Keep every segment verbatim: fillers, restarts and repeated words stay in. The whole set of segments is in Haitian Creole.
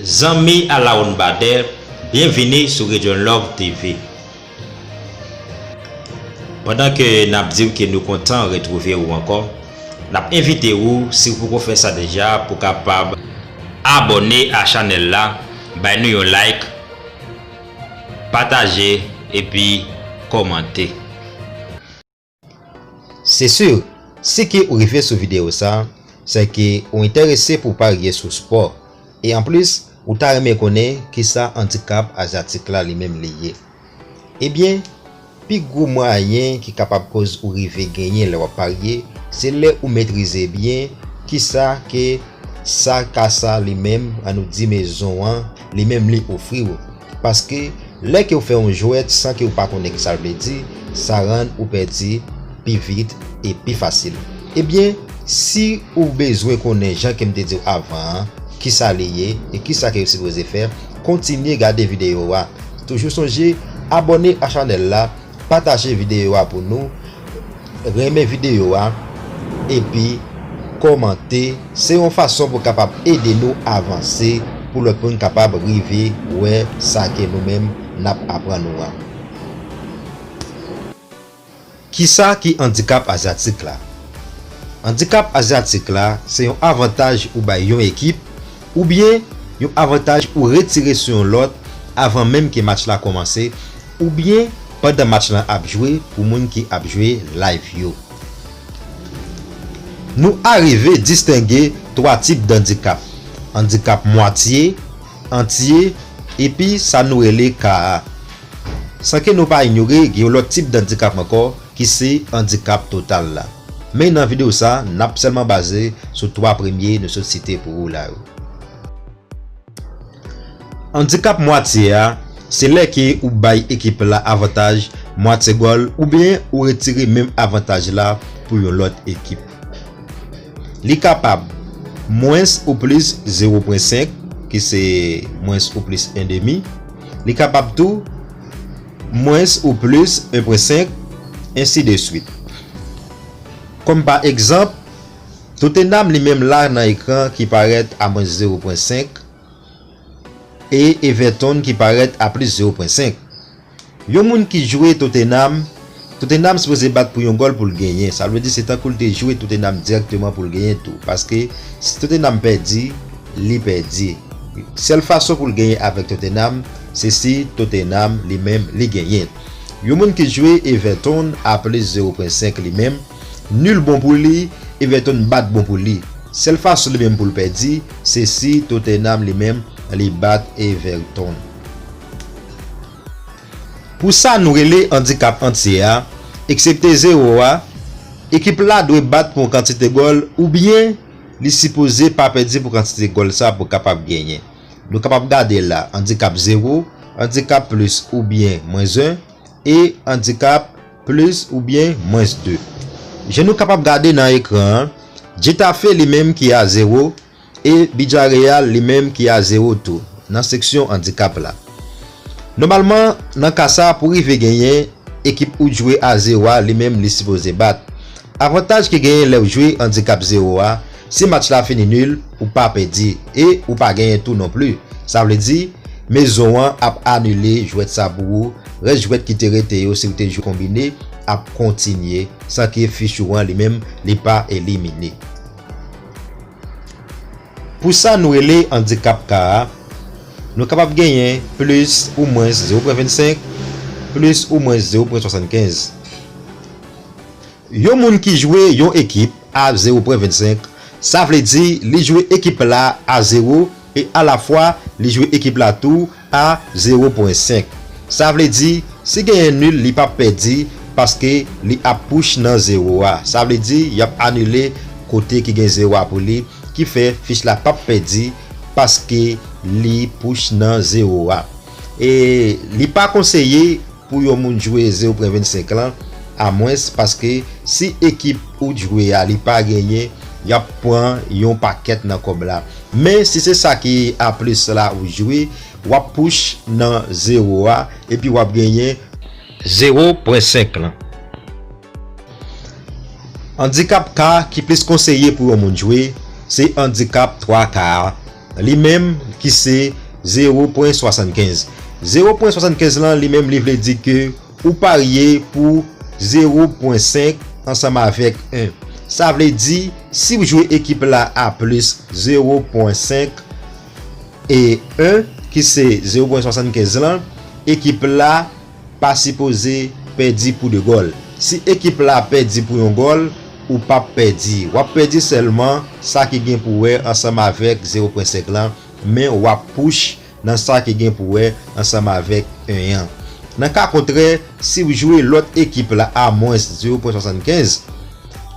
Zanmi Alaoun Bader, byenvini sou Region Love T V. Pandan ke n ap di w ke nou kontan retwouve w ankò, n ap envite w, si w poko fè sa deja, pou w kapab abòne a chanèl la, bay nou yon like, pataje, epi kòmante. Se si, si ke ou rive sou videyo sa, se ke ou enterese pou parye sou spò. E anplis, ou ta renmen konnen kisa andikap azyatik la li menm li ye. Ebyen, pi gwo mwayen ki kapab koz ou rive genyen lè w ap parye, se lè ou metrize byen kisa ke sa ka sa li menm, ann nou di mezon an, li menm li ofri w. Paske, lè ke w fè yon jwèt san ke w pa konnen kisa l vle di, sa rann ou pèdi pi vit e pi fasil. Ebyen, si ou bezwen konnen jan ke m te di w avan an, kisa li ye e kisa ke w sipoze fè, kontinye gade videyo a. Toujou sonje, abòne a chanèl la, pataje videyo a pou nou, renmen videyo a, epi kòmante. Se yon fason pou kapab ede nou avanse, pou lòt moun kapab rive wè sa ke nou menm n ap aprann ou an. Kisa ki andikap azyatik la? Andikap azyatik la se yon avantaj ou bay yon ekip, oubyen yon avantaj ou retire sou yon lòt avan menm ke match la kòmanse, oubyen pandan match lan ap jwe pou moun ki ap jwe live yo. Nou arive distenge twa tip d'andikap: andikap mwatye, antye, epi sa nou rele ka a. San ke nou pa inyore, gen yon lòt tip d'andikap ankò, ki se andikap total la. Men nan videyo sa, n ap sèlman baze sou twa premye nou sot site pou ou la yo. Andikap mwatye a, se lè ke ou bay ekip la avantaj mwatye gòl oubyen ou retire menm avantaj la pou yon lòt ekip. Li kapab mwens ou plis zewo pwen senk, ki se mwens ou plis en demi. Li kapab tou mwens ou plis en pwen senk, ensi de swit. Kòm pa egzanp, Tottenham li menm la nan ekran ki parèt a mwens zewo pwen senk, e Everton ki parèt a plis zewo pwen senk. Yon moun ki jwe Tottenham, Tottenham sipoze bat pou yon gòl pou l genyen. Sa vle di se tankou l te jwe Tottenham dirèkteman pou l genyen tou. Paske si Tottenham pèdi, li pèdi. Sèl fason pou l genyen avèk Tottenham, se si Tottenham li menm li genyen. Yon moun ki jwe Everton a plis zewo pwen senk li menm, nil bon pou li, Everton bat bon pou li. Sèl fason li menm pou l pèdi, se si Tottenham li menm li bat Everton. Pou sa nou rele andikap antye a, eksepte zewo a, ekip la dwe bat pou yon kantite gòl oubyen li sipoze pa pèdi pou kantite gòl sa pou kapab genyen. Nou kapab gade la, andikap zewo, andikap plis oubyen mwens en, e andikap plis oubyen mwens de. Jan nou kapab gade nan ekran an, Getafe li menm ki a zewo e Villarreal li menm ki a zewo tou nan seksyon andikap la. Nòmalman, nan ka sa, pou rive genyen, ekip ou jwe a zewo a, li menm li sipoze bat. Avantaj ki genyen lè w jwe andikap zewo a, si match la fini nil, ou pa pèdi e ou pa genyen tou non pli. Sa vle di, mezon an ap anile jwèt sa pou ou, rès jwèt ki te rete yo, si w te jwe konbine, ap kontinye, san ke fich ou an li menm, li pa elimine. Pou sa nou rele andikap ka a, nou kapab genyen plis ou mwens zewo pwen vennsenk, plis ou mwens zewo pwen swasannkenz. Yon moun ki jwe yon ekip a zewo pwen vennsenk, sa vle di li jwe ekip la a zewo e alafwa li jwe ekip la tou a zewo pwen senk. Sa vle di, si genyen nil, li p ap pèdi paske li ap push nan zewo a. Sa vle di, y ap anile kote ki gen zewo a pou li, ki fè fich la p ap pèdi paske li push nan zewo a. E li pa konseye pou yon moun jwe zewo pwen vennsenk lan, amwens paske si ekip ou jwe a li pa genyen, y ap pran yon pakèt nan kòb la. Men si se sa ki a plis la ou jwe, w ap push nan zewo a, epi w ap genyen zewo pwen senk lan. Andikap ka ki plis konseye pou yon moun jwe, se andikap twa ka a. li menm ki se zewo pwen swasannkenz. Zewo pwen swasannkenz lan, li menm, li vle di ke ou parye pou zewo pwen senk ansanm avèk en. Sa vle di, si w jwe ekip la a plis zewo pwen senk e en, ki se zewo pwen swasannkenz lan, ekip la pa sipoze pèdi pou de gòl. Si ekip la pèdi pou yon gòl, ou p ap pèdi. W ap pèdi sèlman sa ki gen pou wè ansanm avèk zewo pwen senk lan, men w ap push nan sa ki gen pou wè ansanm avèk en an. Nan ka kontrè, si w jwe lòt ekip la a mwens zewo pwen swasannkenz,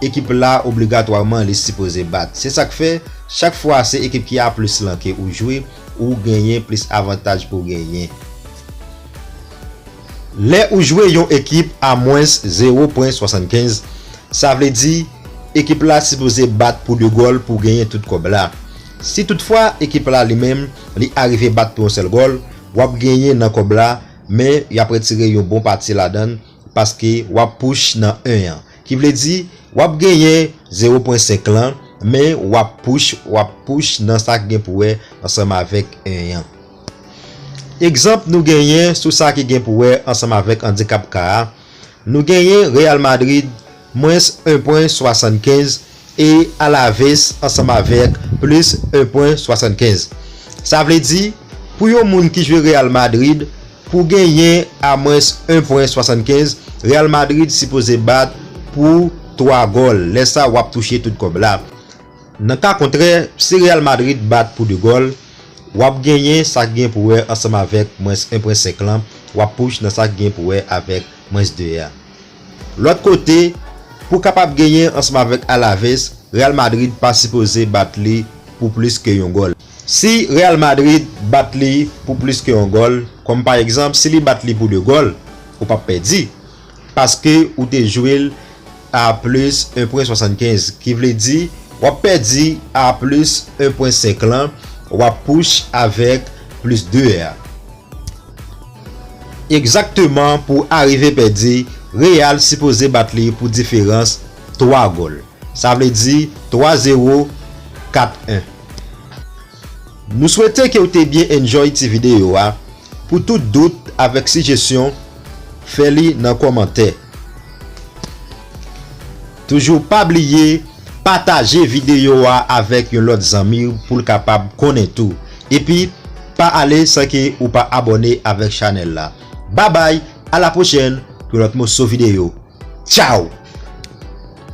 ekip la obligatwaman li sipoze bat. Se sa k fè, chak fwa se ekip ki a plis lan ke ou jwe, ou genyen plis avantaj pou w genyen. Lè ou jwe yon ekip a mwens zewo pwen swasannkenz, sa vle di ekip la sipoze bat pou de gòl pou w genyen tout kòb la. Si toutfwa ekip la li menm, li arive bat pou yon sèl gòl, w ap genyen nan kòb la, men y ap retire yon bon pati ladan l, paske w ap push nan en an. Ki vle di, w ap genyen zewo pwen senk lan, men w ap push, w ap push nan sa k gen pou wè ansanm avèk en an. Egzanp nou genyen sou sa ki gen pou wè ansanm avèk andikap ka a, nou genyen Real Madrid mwens en pwen swasannkenz e Alaves ansanm avèk plis en pwen swasannkenz. Sa vle di, pou yon moun ki jwe Real Madrid, pou genyen a mwens en pwen swasannkenz, Real Madrid sipoze bat pou twa gòl. Lè sa, w ap touche tout kòb la. Nan ka kontrè, si Real Madrid bat pou de gòl, w ap genyen sa k gen pou wè ansanm avèk mwens en pwen senk lan, w ap push nan sa k gen pou wè avèk mwens de a. Lòt kote, pou kapab genyen ansanm avèk Alaves, Real Madrid pa sipoze bat li pou plis ke yon gòl. Si Real Madrid bat li pou plis ke yon gòl, kòm pa egzanp, si li bat li pou de gòl, ou p ap pèdi, paske ou te jwe l a plis en pwen swasannkenz, ki vle di w ap pèdi a plis en pwen senk lan, w ap push avèk plis de a. Egzakteman pou arive pèdi, Real sipoze bat li pou diferans twa gòl. Sa vle di twa zewo, kat en. Nou swete ke w te byen enjoy ti videyo a. Pou tout dout avèk sijesyon, fè li nan kòmantè. Toujou pa bliye pataje videyo a avèk yon lòt zanmi w pou l kapab konnen tou. Epi, pa ale san ke ou pa abòne avèk chanèl la. Babay, a la pwochèn pou lòt moso videyo. Tchaw!